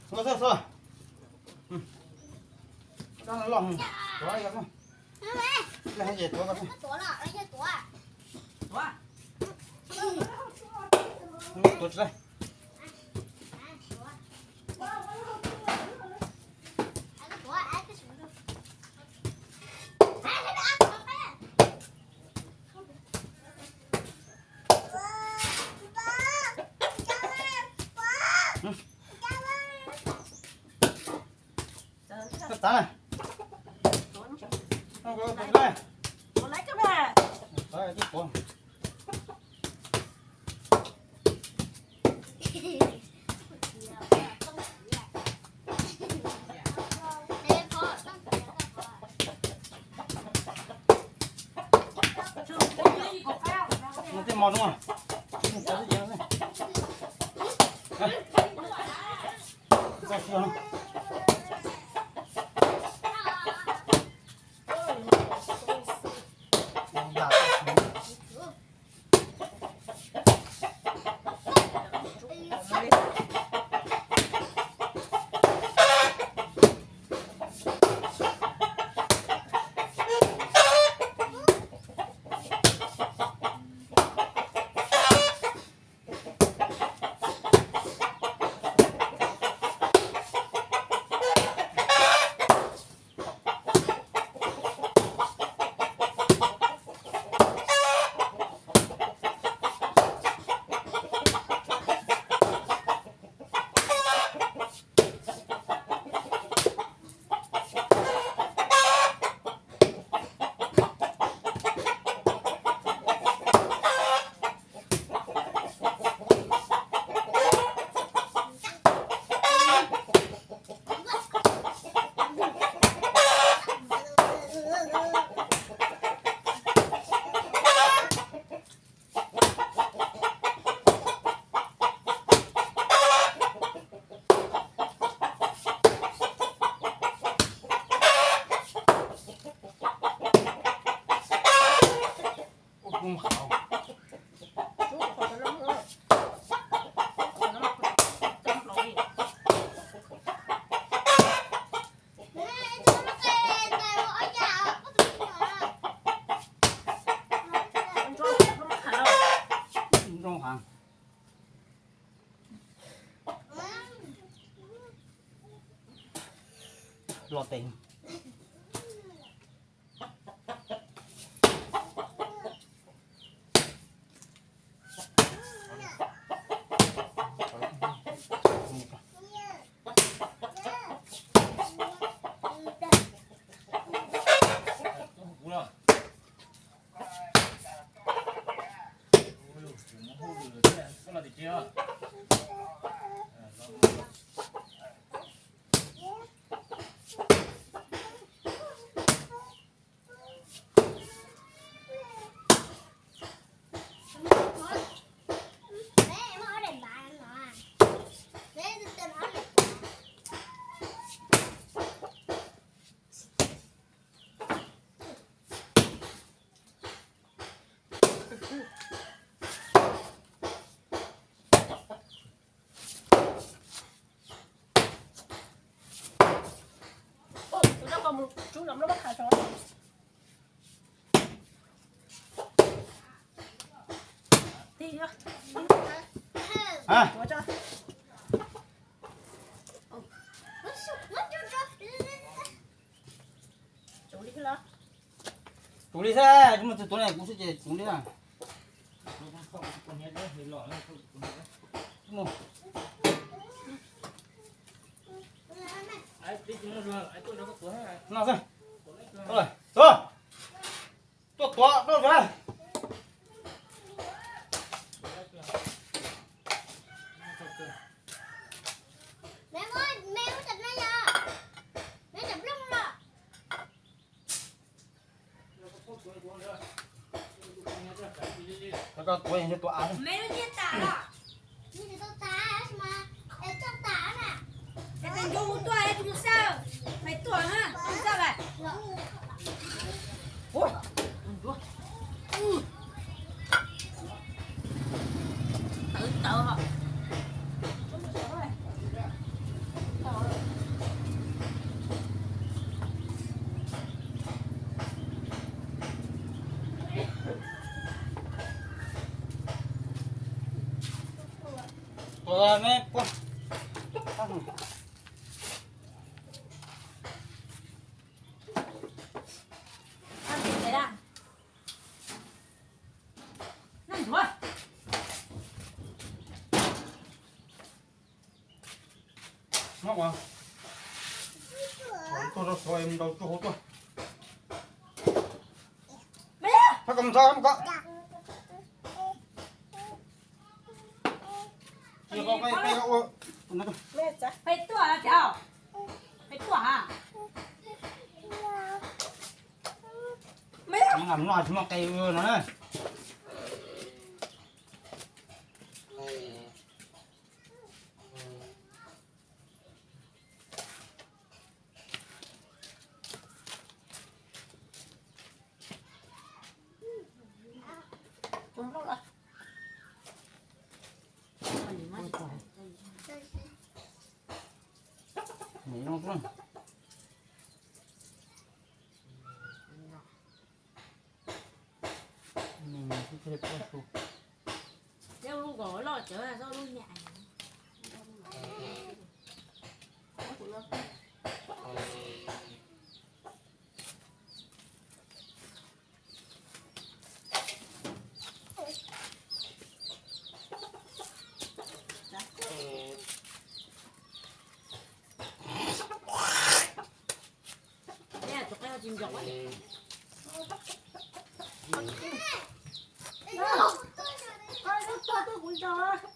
Xua, xua, xua. Tso no los, tuav yog xwb. Tuav, tuav, tuav. Tuav tsis tau. Tag na. Tej mos no. Los tes. Tsuv li xwb, mus txog tuav ne kuv xwb ces tsuv li. No xwb. Tuaj tuav rau sawv. Koj tuav, tuav av. Maiv lub nyiaj tas los? Maiv tuaj, maiv tuaj. Tuaj rau suav mus ntaus tsuj hauv tuaj. Hab kom txhob kom. Qe tuaj, qe tuaj ha. Lam noj tsis muaj qe ua no na.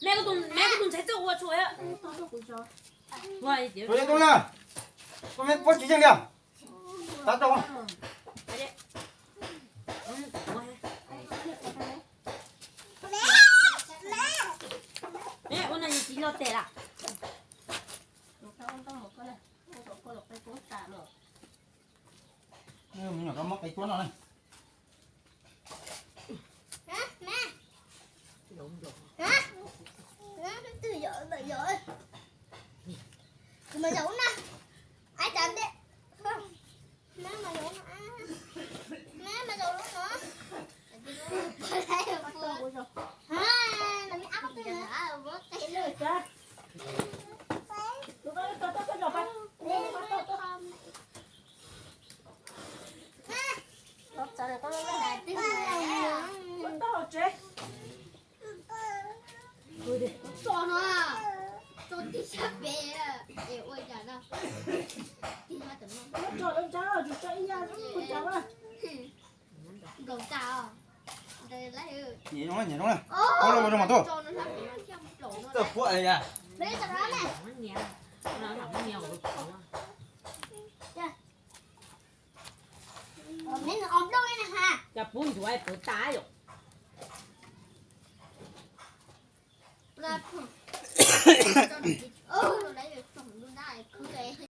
Meb, koj tus ntxhais txawj ua tshua. Ua li tub na, koj meb puab tsis yeej li. Tab rau. Ua no yus tsis loj tes lawm. Me nyuam koj muab qe tuab no na. Kuv mas zaum na. Ai cas ntej. Meb mas zaum no. Meb mas zaum no. Los me ab qab twg na. Tso no, tso tib sab pem es ua cas no. Tso lawv tsa, tso ib yam ua cas. Nplaum tas os. Nyiam zoo na, nyiam zoo na. Ua zoo mas tuaj. Txawj puab li yam. Cas pub nchuav puv tas yom.